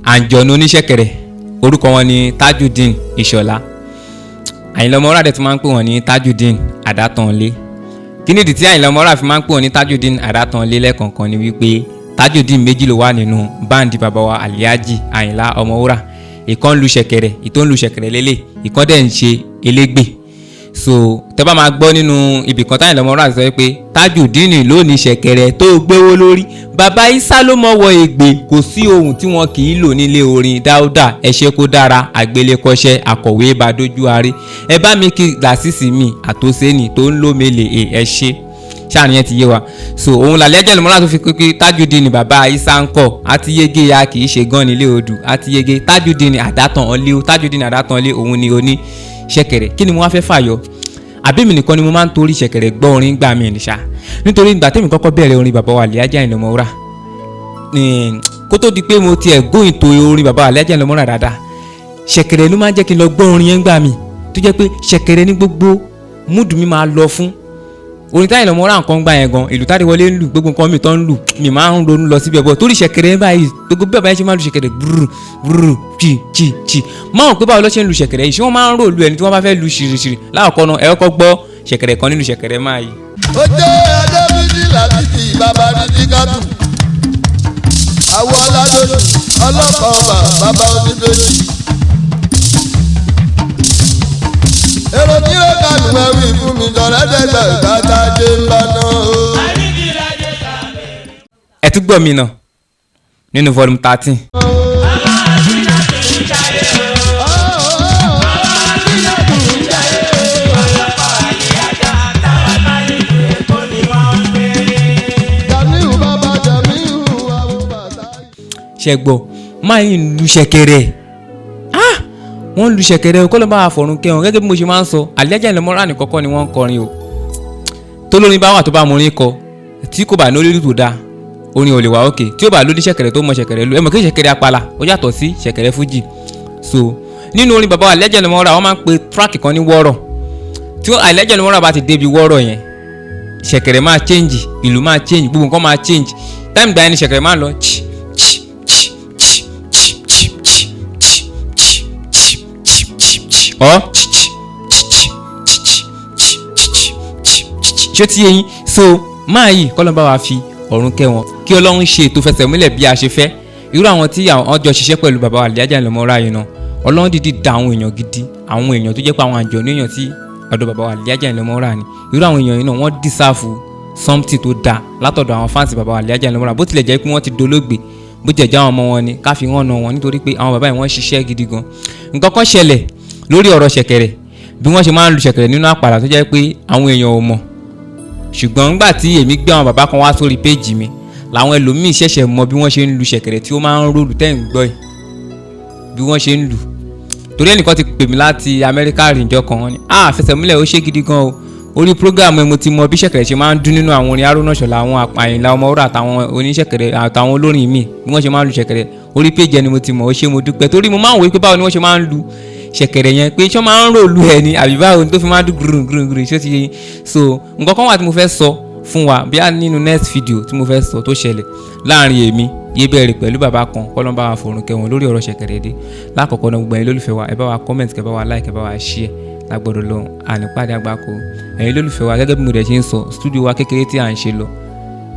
Àǹjọ̀nú oníṣẹ̀kẹ̀rẹ̀, orúkọ wọn ni Tajudeen Ìṣọ̀lá. Àyìnlá Ọmọwúrà dẹ̀ tún máa ń pè wọ́n ní Tajudeen Àdátànlé. Kí nìdí tí Àyìnlá Ọmọwúrà fi máa ń pè wọ́n ní Tajudeen Àdátànlé lẹ́ẹ̀kọ̀ọ̀kan ni wípé Tajudeen méjì ló wà nínú band bàbá wa Alhaji Àyìnlá Ọmọwúrà. Ìkan ń lu ṣẹ̀kẹ̀rẹ̀, ìtó ń lu ṣẹ̀kẹ̀rẹ̀ lélẹ̀, ìkan dẹ̀ ń ṣe elégbè. So tẹ́ bá máa gbọ́ nínú ibì kan táyìnlá Ọmọwúrà sọ pé Tajudeen ló ní ṣẹ̀kẹ̀rẹ̀ tó gbéwó lórí, bàbá Isa ló mọ̀wọ́ ègbè, kò sí ohun tí wọn kì í lò nílé orin Dáúdà, ẹ ṣe kó dára, àgbélékọṣẹ́ akọ̀wé bá dójú aré, ẹ bá mi kí làṣìṣì mi àtòsẹ́nì tó ń lómele ẹ ṣe ṣáà yẹn ti yé wa. So òun làlẹ́ Àyìnlá Ọmọwúrà tó fi pé Tajudeen bàbá Isa ń kọ̀ àti yege ya kì í ṣe gan nílé odù àti yege Tajudeen àdátàn ọlé, Tajudeen àdátàn ọlé òun ni oní ṣẹ̀kẹ̀rẹ̀. Kí ni mo wá fẹ́ fàyọ? Àbí mi nìkan ni mo máa ń torí ṣẹ̀kẹ̀rẹ̀ gbọ́ orin gbà mí nìṣá? Nítorí ìgbà tèmi kọ́kọ́ bẹ̀rẹ̀ orin bàbá wa Alhaji Àyìnlá Ọmọwúrà, kó tó di pé mo tiẹ̀ go into orin bàbá wa Alhaji Àyìnlá Ọmọwúrà dáadáa, ṣẹ̀kẹ̀rẹ̀ ló máa ń jẹ́ kí n lọ gbọ́ orin yẹn gbà mí, tó jẹ́ pé ṣẹ̀kẹ̀rẹ̀ ní gbogbo mood mi máa lọ fún orin táyìnlá Ọmọwúrà nǹkan gbà yẹn gan. Ìlú táde wọlé ń lù, gbogbo nǹkan mi tó ń lù, mi máa ń ronú lọ síbẹ̀ bọ̀ torí ṣẹ̀kẹ̀rẹ̀ báyìí. Gbogbo bí bàbá yẹn ṣe máa ń lu ṣẹ̀kẹ̀rẹ̀ gbúrú gbúrú chì chì chì, máa ń pé báwo ló ṣe ń lu ṣẹ̀kẹ̀rẹ̀ yìí? Ṣé wọ́n máa ń rò lu ẹni tí wọ́n bá fẹ́ lu ṣìrìṣìrì? Láàkọ́ náà, ẹ kọ́kọ́ gbọ́ ṣẹ̀kẹ̀rẹ̀ kan nínú ṣẹ̀kẹ̀rẹ̀ máa yìí. Ó jẹ́ Adébísí Làbídì bàbá Rídíkàtù, àwọn ọládọ́dù ọlọ́kọ̀ ọba bàbá oníbejì. Èrò tí ó kànú ẹwì fún mi sọ̀rọ̀ ẹ̀dẹ́gbẹ̀ bàtà dé ń bá náà o. Ẹ tún gbọ́ mi náà nínú volume 13. Jamiu bàbá Jamiu àwọn bàtà. Ṣe gbọ́ máa ń lu ṣẹ̀kẹ̀rẹ̀? Ah, wọ́n ń lu ṣẹ̀kẹ̀rẹ̀ o, kọ́ ló bá fọ̀run kẹ́hìn. Gẹ́gẹ́ bí mo ṣe máa ń sọ, Alhaji Àyìnlá Ọmọwúrà ní kọ́kọ́ ni wọ́n ń kọrin o. Tólórin bá wà tó bá mọ orin kọ, tí kò bá ní orí tó dáa, orin ò lè wà òkè. Tí ó bá lóní ṣẹ̀kẹ̀rẹ̀ tó mọ ṣẹ̀kẹ̀rẹ̀ lu, ẹ mọ̀ kí ṣẹ̀kẹ̀rẹ̀ apala ó yàtọ̀ sí ṣẹ̀kẹ̀rẹ̀ fújì. So nínú orin bàbá wa Alhaji Àyìnlá Ọmọwúrà, wọ́n máa ń pe track kan ní wọ́rọ̀. Tí Alhaji Àyìnlá Ọmọwúrà bá ti débi wọ́rọ̀ yẹn, ṣẹ̀kẹ̀rẹ̀ máa change, ìlú máa change, gbogbo nǹkan máa change. Time gba ẹni ṣẹ̀kẹ̀rẹ̀ máa lọ chi chi chi chi chi chi chi chi chi chi chi chi chi ọ chi chi chi chi chi chi chi chi chi chi chi. Ṣé ti yé yín? So máa yìí kọ́ ló ń bá wa fi ọ̀run kẹ́ wọn, kí Ọlọ́run ṣe ètò fẹsẹ̀ múlẹ̀ bí a ṣe fẹ́. Irú àwọn tí àwọn jọ ṣiṣẹ́ pẹ̀lú bàbá wa Alhaji Àyìnlá Ọmọwúrà yìí náà, Ọlọ́run dìdí da àwọn èèyàn gidi, àwọn èèyàn tó jẹ́ pé àwọn àjọ ní èèyàn tí ọ̀dọ̀ bàbá wa Alhaji Àyìnlá Ọmọwúrà ni. Irú àwọn èèyàn yìí náà, wọ́n deserve something tó dáa látọ̀dọ̀ àwọn fans bàbá wa Alhaji Àyìnlá Ọmọwúrà. Bó tilẹ̀ jẹ́ pé wọ́n ti dolóògbé, bó tilẹ̀ jẹ́ àwọn ọmọ wọn ni ká fi hàn wọn, nítorí pé àwọn bàbá yìí wọ́n ṣiṣẹ́ gidi gan. Nǹkan kan ṣẹlẹ̀ lórí ọ̀rọ̀ ṣẹ̀kẹ̀rẹ̀, bí wọ́n ṣe máa ń lu ṣẹ̀kẹ̀rẹ̀ nínú àpàlà, tó jẹ́ pé àwọn èèyàn ò mọ̀. Ṣùgbọ́n nígbà tí èmi gbé àwọn bàbá kan wá sórí péjì mi, làwọn ẹlòmíì ṣẹ̀ṣẹ̀ mọ bí wọ́n ṣe ń lu ṣẹ̀kẹ̀rẹ̀ tí ó máa ń roll tẹ́ ń gbọ́ yìí, bí wọ́n ṣe ń lù. Torí ẹnìkan ti pè mí láti Amẹ́ríkà rìnjọ kan, wọ́n ní, "Ah, fẹsẹ̀múlẹ̀, ó ṣe gidi gan o. Orí program ẹ mo ti mọ bí ṣẹ̀kẹ̀rẹ̀ ṣe máa ń dún nínú àwọn orin Haruna Ìṣọ̀lá, àwọn Àyìnlá Ọmọwúrà àtàwọn oníṣẹ̀kẹ̀rẹ̀ àtàwọn olórin míì, bí wọ́n ṣe máa ń lu ṣẹ̀kẹ̀rẹ̀. Orí péjì ẹni mo ti mọ̀. Ó ṣe, mo dúpẹ́." Torí mo máa ń wòye pé báwo ni wọ́n ṣe máa ń lu ṣẹ̀kẹ̀rẹ̀ yẹn, pé ṣé wọ́n máa ń roll ẹ̀ ni àbí báwo ni tó fi máa ń dún gbùrùn gbùrùn gbùrùn? Ṣé ó ti yé yín? So nǹkan kan wà tí mo fẹ́ sọ fún wa bí a nínú next video tí mo fẹ́ sọ tó ṣẹlẹ̀ láàrin èmi Yébẹ̀rẹ̀ pẹ̀lú bàbá kan, kọ́lọ́n bá wa fọ̀run kẹwọn, lórí ọ̀rọ̀ ṣẹ̀kẹ̀rẹ̀ dé. Lákọ̀ọ́kọ́ náà, gbogbo ẹ̀yin lólùfẹ́ wa, ẹ bá wa comment, kẹ́ bá wa like, kẹ́ bá wa share. Lágbọ́dọ̀ lọ ànípàdé àgbákò. Ẹ̀yin lólùfẹ́ wa, gẹ́gẹ́ bí mo dẹ̀ ṣe ń sọ, studio wa kékeré tí à ń ṣe lọ,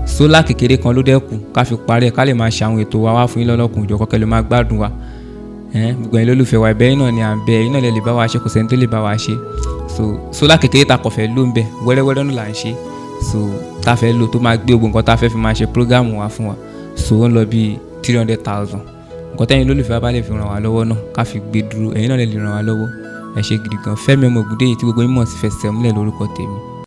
solar kékeré kan ló dẹ́kù ká fi parí ẹ̀, ká lè máa ṣe àwọn ètò wa wá fún yín lọ́lọ́kùn ìjọkọ́, kẹ́ lè máa gbádùn wa. Gbogbo ẹ̀yin lólùfẹ́ wa, ẹ̀bẹ̀ yín náà ni à ń bẹ̀. Ẹ̀yin náà lè bá wa ṣe, kò sẹ́ni tó lè bá wa ṣe. So solar kékeré ta kọ̀ fẹ́ ló ń bẹ̀ wẹ́rẹ́wẹ́rẹ́ náà là ń ṣe. So tá fẹ́ lò tó máa gbé gbogbo nǹkan tá fẹ́ fi máa ṣe program wa fún wa, so ó ń lọ bí 300,000. Nǹkan tẹ́yin lólùfẹ́ wa bá lè fi ràn wá lọ́wọ́ náà ká fi gbé dúró, ẹ̀yin náà lè ràn wá lọ́wọ́. Ẹ ṣé gidi gan. Fẹ́mi ọmọ Ògúndéyìí tí gbogbo yín mọ̀ sí Fẹsẹ̀múlẹ̀ lórúkọ tèmi.